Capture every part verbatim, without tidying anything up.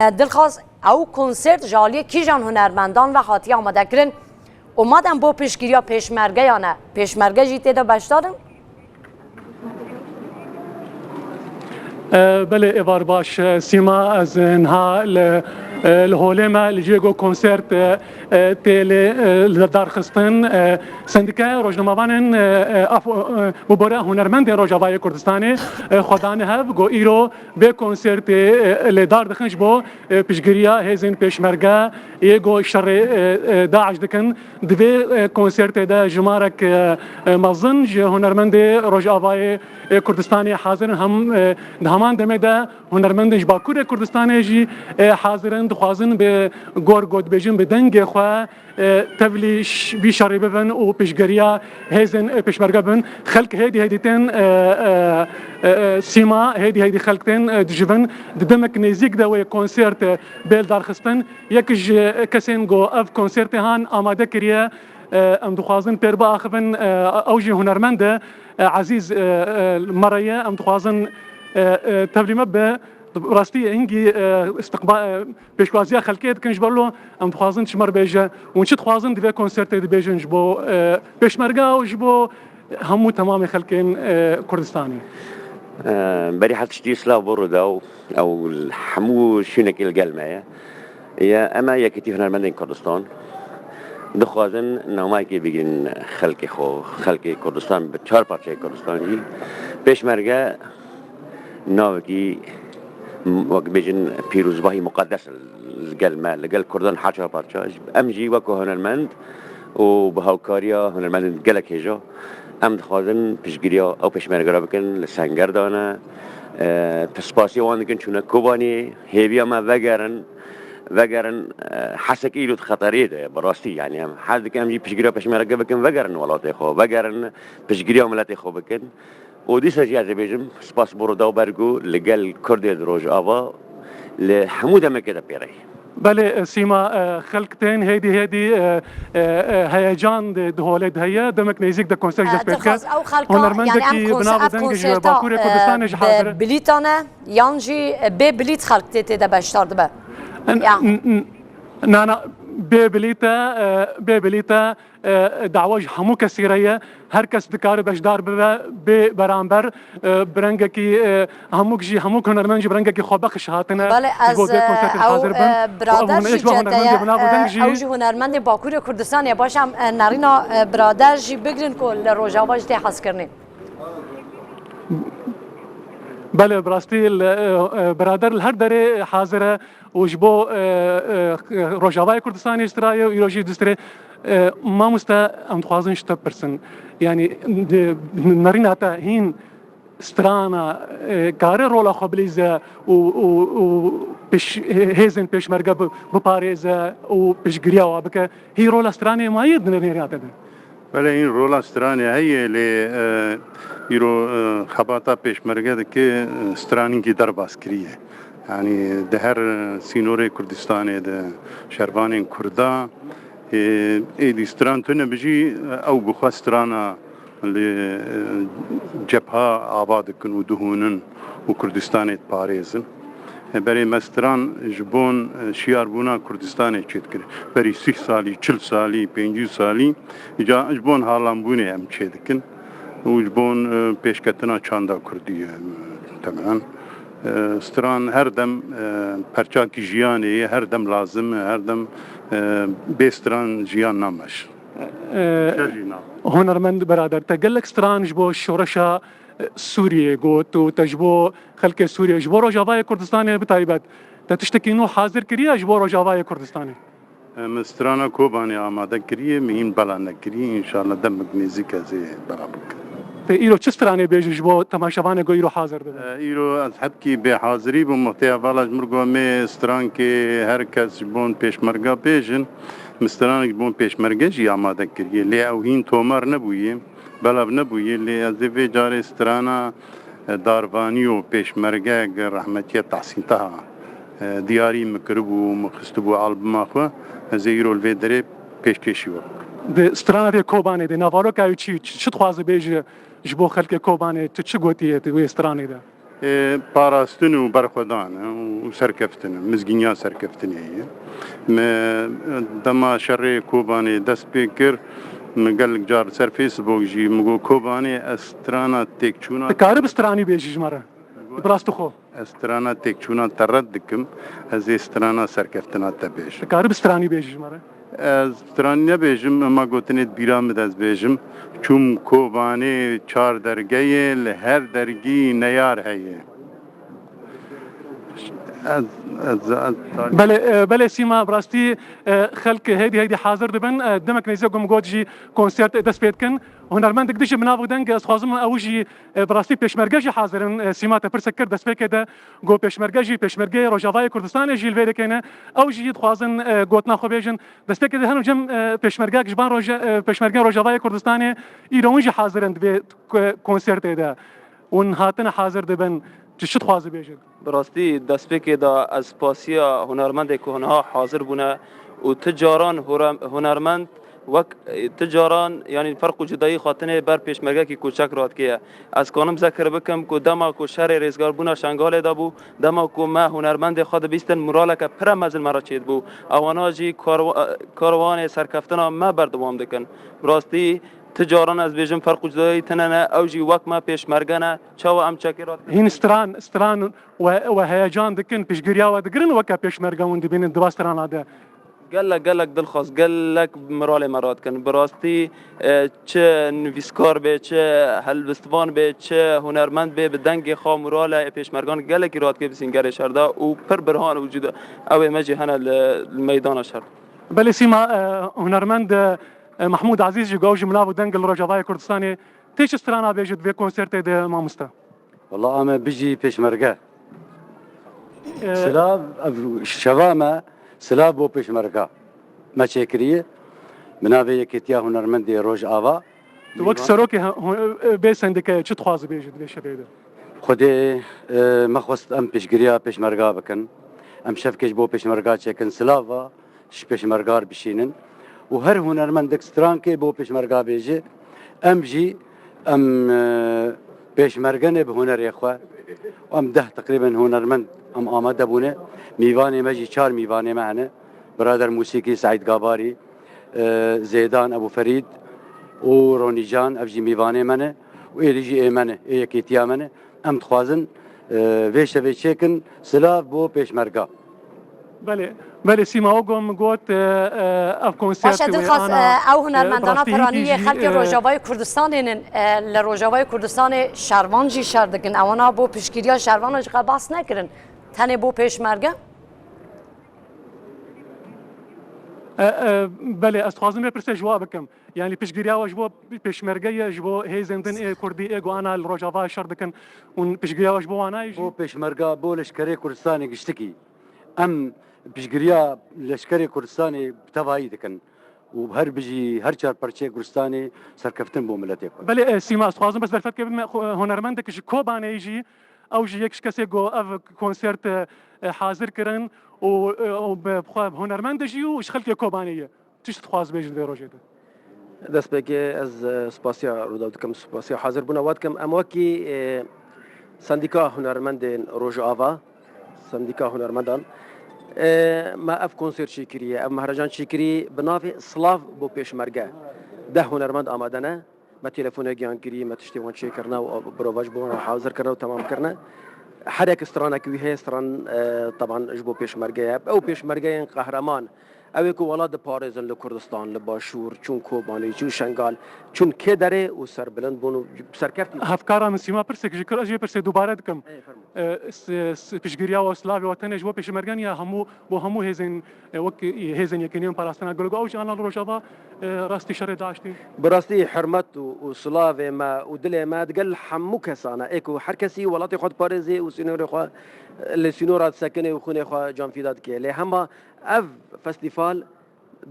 Dilxwaz, ew konsert ji aliyê kîjan hunermendan ve hatiye amadekirin? Û madem bo piştgiriya pêşmergeyan e, pêşmerge jî tê de beşdar in? E, belê, êvar baş, e, Sîma, ez niha li, e, li holê me, li cihê ku konsert, e, e, tê lê, e, li darxistin. E, Sendîkaya Rojnamevanên, e, e, af-, e, bibore hunermendên Rojavayê Kurdistanê, e, xwe dane hev, ku îro vê konsertê, e, lê dar dixin ji bo, e, piştgiriya hêzên pêşmerge yê ku şerê, e, e, DAIŞ dikin. Di vê, e, konsertê de jimarek, e, e, mezin ji hunermendê Rojavayê, e, Kurdistanê hazir in. Hem, e, di heman demê de hunermendên ji Bakurê Kurdistanê jî, e, hazir in. Dixwazin bi gor, got dibêjin, bi dengê xwe, e, tevlî ş-, vî şerî bibin û piştgiriya hêzên, e, pêşmerge bin. Xelk hêdî hêdî tên, e, e, e, e, Sîma, hêdî hêdî xelk tên, e, dijivin. Di demek nêzîk de wê konsert, e, bê lidarxistin. Yek ji kesên ku ev konsertê han amade kiriye, e, em dixwazin pêr biaxivin, e, ew jî hunermend e, e, Ezîz, e, e, me re ye. Em dixwazin, e, e, tevlî me be. Bi rastî hingî, e, istiqba-, e, pêşwaziya xelkê dikin ji ber lo. Em dixwazin ji me re bêje, hûn çi dixwazin di vê konsertê dibêjin ji bo, e, pêşmerga û ji bo hemû temamê xelkên, e, Kurdistanê? E, berî her tiştî silav bo Rûdaw. Ew li hemû şûnekê li gel me ye. Ya, em e Yekîtî Hunermendên Kurdistan. Dixwazin namayekê bigrin xelkê xwe, xelkê Kurdistan, bi çar parçeyê Kurdistan jî. Pêşmerge navekî, wek bêjin, pîrozbahî muqedes li gel me, li gel Kurdan her çar parça. Em jî wek hunermend û bi hawkariya hunermendên gelek hêja, em dixwazin piştgiriya ew pêşmerge re bikin, li senger dane. E, pispasiya wan dikin, çûne Kobanê, hêviya me vegerin, vegerin, e, Hesek îro di xeterê de ye, bi rastî, yanî em hez dikin em jî piştgiriya pêşmerge bikin, vegerin welatê xwe, vegerin piştgiriya miletê xwe bikin. Û dîsa jî ez dibêjim, spas bo Rûdaw ber ku li gel Kurdê di Rojava li hemû demekê de pêre ye. Belê, e, Sîma, e, xelk tên hêdî hêdî, e, e, e, heyecan di, di holê de heye. Demek nêzîk de konser ji dest pê dike. Dixwaz ew xelka, yanî em hunermendekî bi nav û deng ji Bakurê Kurdistanê jî hazir e. Bi bilîtan e, yan jî, e, bê bilît xelk tê tê de beşdar dibe? N-, Ya. n-, n-, na, na, bê bilît e, e, bê bilît e. E, dawa ji hemû kesî re ye. Her kes dikare beşdar bibe, bê beramber, e, bi rengekî, e, hemûk jî, hemûk hunermend jî bi rengekî xwebexş hatine. Belê, ji bo ez, vê e, konsertê ew, hazir bin. E, û ev birader hune-, ji wan hunermendê bi nav û deng jî, e, ew jî hunermendê Bakurê Kurdistanê ye. Baş em, e, nerîna, e, birader jî bigrin ku li Rojava jî tê hezkirinê. Belê, bi rastî li, e, e, birader li her derê hazir e. û ji bo, e, e, Rojavayê Kurdistanê ji tira ye û îro jî dustirê. E, mamoste, em dixwazin ji te bipirsin. Yanî, di, nerîna te hîn strana, e, kare rola xwe bilîze û, û, û piş-, hê-, hêzên pêşmerge bi-, biparêze û piştgiriya wa bike. Hî rola stranê mayî di nerîna te de? Belê, hîn rola stranê heye, lê, e, îro, e, xebata pêşmerge dike, e, stranînkî derbas kiriye. Yanî di her, e, sînorê Kurdistanê de şervanên Kurda, e, êdî stran tune bijî, e, ew bi xwe strana li, e, cepha ava dikin û dihûnin û Kurdistanê diparêzin. Berê me stran ji bon, e, şiyarbûna Kurdistanê çêdikir. Berî sîh salî, çil salî, pêncî salî, îca ji bon halanbûnê em çêdikin û ji bon, e, pêşketina çanda Kurdî, e, temen. E, stran her dem, e, perçakî jiyanê ye, her dem lazim e, her dem, e, bê stran jiyan nameş. E, Şer jî na. Hunermend birader, te gelek stran ji bo şoreşa, e, Sûriyê got û te ji bo xelkê Sûriyê, ji bo Rojavayê Kurdistanê bi taybet, te tiştekî nû hazir kiriye ji bo Rojavayê Kurdistanê? Em strana Kobanê amade kiriye, min hîn bela nekiriye, înşallah demek nêzîk ez ê bela bikim. Te îro çi stranê bêje ji bo temaşevanê ku îro hazir dibin? E, îro ez hebkî bê hazirî bûm, wextê hevala ji mir got, mê strankê her kes ji bon pêşmerga bêjin, min stranek ji bon pêşmerge jî amade kiriye, lê ew hîn tomar nebûye. Belav nebûye, lê ez ê vê carê strana, e, darvanî û pêşmerge, rehmetiye Tahsîn Taha, e, diyarî min kiribû û min xistibû albuma xwe, ez ê îro li vê derê pêşkêşî we bikim. Di strana vê Kobanê de, navaroka wî çi, çi, çi dixwaze bêje ji bo xelkê Kobanê, tu çi gotiye di wê stranê de? Ê, parastin û berxwedan e û serkeftin e, mizgîniya serkeftinê ye. Me dema şerê Kobanê dest pê kir, min gelek car ser Facebook jî min got, Kobanê, ez strana têkçûna Dikarî bi stranî bêjî ji me re? Bi rastî xwe. Ez strana têkçûna te red dikim, ez ê strana serkeftina te bêjim. Dikarî bi stranî bêjî ji me re? Ez stranî nebêjim, ema gotinê di bîra min de ez bêjim. Çûm Kobanê çar derge ye, li her dergî neyar heye. Ez, ez, ez, Belê, e, belê Sîma, bi rastî, e, xelk hêdî hêdî hazir dibin. E, demek nêzî ku min got jî konsert dest pê dikin. Hunermendek dijî bi navê deng, ez dixwazim ew jî, e, bi rastî pêşmerge jî hazir in. E, Sîma te pirsek kir destpêkê de, got pêşmerge jî, pêşmergeyê Rojavayê Kurdistanê jî li vê derê ne. Ew jî dixwazin, e, gotina xwe bêjin. Destpêkê de hene cem, e, pêşmergek ji van roja-, e, pêşmergeyên Rojavayê Kurdistanê îro hûn jî hazir in di vê ko-, konsertê de. Hûn hatine hazir dibin. Çi, çi dixwazi bêjin? Bi rastî destpêkê de ez spasiya hunermendê ku niha hazir bûne û ti caran hura-, hunermend wek, e, ti caran, yanî ferq û cudayî xwe tenê ber pêşmergekî koçek radikeye. Ez kanim zekir bikim ku dema ku şerê rêzgarbûna Şengalê de bû, dema ku me hunermendê xwe dibîstin, moraleke pire mezin me re çêdibû. Ewana jî karwa-, karwanê serkeftina me berdewam dikin. Bi rastî ti caran ez bêjim ferq û cudayî tune ne, ew jî wek me pêşmerge ne. Çawa em çekê radikin? Hîn stran, stran we, we heyecan dikin, piştgiriya we digirin weke pêşmerge hûn dibînin di va strana de? Gelek, gelek dilxwaz, gelek miralê me radikin. Bi rastî, e, çi nivîskar bê, çi helbestvan bê, çi hunermend bê, bi dengê xwe miralê pêşmergan gelekî radikê bi sîngerê şer de û pir birhan û cida ew ê me jî hene li, li meydana şer. Belê Sîma, e, hunermend, e, Mehmûd Ezîz jî got ji min got deng li Rojavayê Kurdistanê tê çi strana bêje di vê konsertê de mamoste? Wela ame bijî pêşmerge. Ee, Silav, ev şeva me silav bo pêşmerga me çêkiriye. Bi navê Yekêtiya Hunermendê Rojava. Tu wek serokê he-, hu-, e, vê sendîkayê çi dixwazî bêjî di vê şevê de? Xwedê, e, me xwest em piştgiriya pêşmerga bikin. Em şevkê ji bo pêşmerga çêkin. Silav va ji pêşmergar bişînin û her hunermendek strankê bo pêşmerga bêje. Em jî, em, e, pêşmerge ne bi hunerê xwe. Em deh teqrîben hunermend em amade bûne. Mîvanê me jî çar mîvanê me hene. Birader Musîkî, Seîd Gabarî, e, Zêdan, Ebû Ferîd û Ronîcan, ev jî mîvanê me ne û êdî jî ê me ne, ê yekêtiya me ne. Em dixwazin, e, vê şevê çêkin, silav bo pêşmerga. Belê, belê Sîma, wek min got, e, e, ev konsert Baş e, wê Dilxwaz, ana, e, ew e, hunermendana rastî piranî hîdî yê jî, xelkê e, Rojavayê Kurdistanê nin, e, li Rojavayê Kurdistanê şervan jî şer dikin. Ewana bo piştgiriya şervanan jî qe behs nekirin. Tenê bo pêşmerge? E, e, belê, ez dixwazim vê pirsê ji we bikim. Yanî piştgiriya we ji bo pêşmerge ye, ji bo hêzên din ê kurdî ê ku ana li Rojava şer dikin û piştgiriya we ji bo wana ye jî? Bo pêşmerga, bo leşkerê Kurdistanê giştikî. Em piştgiriya leşkerê Kurdistanê bi tevayî dikin û her bijî her çar perçeyê Kurdistanê serkeftin bo miletê xwe. Belê, e, Sîma, ez dixwazim bes derfetkê bidime, xwe, hunermendek ji Kobanê jî, ew jî yek ji kesê ku ev konsert, e, hazir kirin û, e, û bi xwe hunermend jî û ji xelkê Kobanê ye. Çi dixwaz bêjin vê rojê de? Destpêkê ez, e, spasiya Rûdaw dikim, spasiya hazir bûna we dikim. Em wekî, e, Sendîka Hunermendên Rojava, Sendîka Hunermendan, e, me ev konser çêkiriye, ev mehrecan çêkirî bi navê Silav bo Pêşmerge. Deh hunermend amade ne. Me telefonê giyan kirî, me tiştê wan çêkirine û birova ji bo wan hazir kirine û temam kirine. Her yek stranek wî heye, stran, e, teban ji bo pêşmerge ye. Ew pêşmergeyên qehreman, ew ê ku welat diparêzin li Kurdistan, li Başûr, çûn Kobanê, çûn Şengal, çûn kê derê û serbilind bûn û serkeftin. Hevkara min Sîma pirsek ji kir, ez jê pirsê dubare dikim. Ê, fermo. E, s-, s-, piştgiriya we, silavê we tenê ji bo pêşmerge niye, hemû, bo hemû hêzên, e, wek hêzên Yekîneyên Parastina Gelo, ew jî ana li Rojava, e, rastî şerê daiştî. Bi rastî hurmet û, û silavê me û dilê me digel hemû kesan e. Ê ku her kesî welatê xwe diparêzê û sînorê xwe, e, li sînora disekine û xwînê xwe canfîda dike. Lê hema ev festîval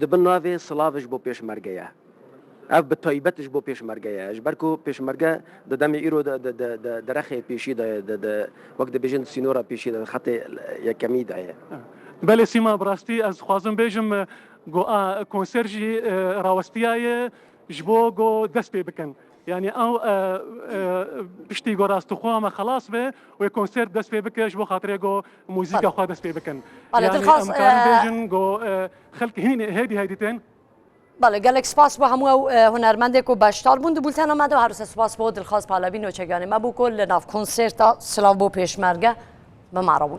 di bin navê Silav ji bo Pêşmerge ye. Ev bi taybet ji bo Pêşmerge ye. Ji ber ku Pêşmerge di demê îro de, de, de, de, derexê pêşî de ye, de, de, wek dibêjin di sînora pêşî de, di xetê yekemî de ye. Belê Sîma, bi rastî ez dixwazim bêjim, e, ku a konser jî, e, rawestiyaye ji bo ku dest pê bikin. Yani ew e, e, piştî ku rastixwe me xelas be û konsert dest pê bike ji bo xatirê ku muzîka Belê. xwe dest pê bikin. Belê, Yani Dilxaz, em karin e, bêjin ku e, xelk hînî hêdî hêdî tên. Belê, gelek spas bo hemû ew e, hunermendê ku beşdar bûn di bultena me de, her wisa spas bo Dilxaz Palevi nûçegiyanê me bû ku li nav konserta Silav bo Pêşmerge bi me re bûn.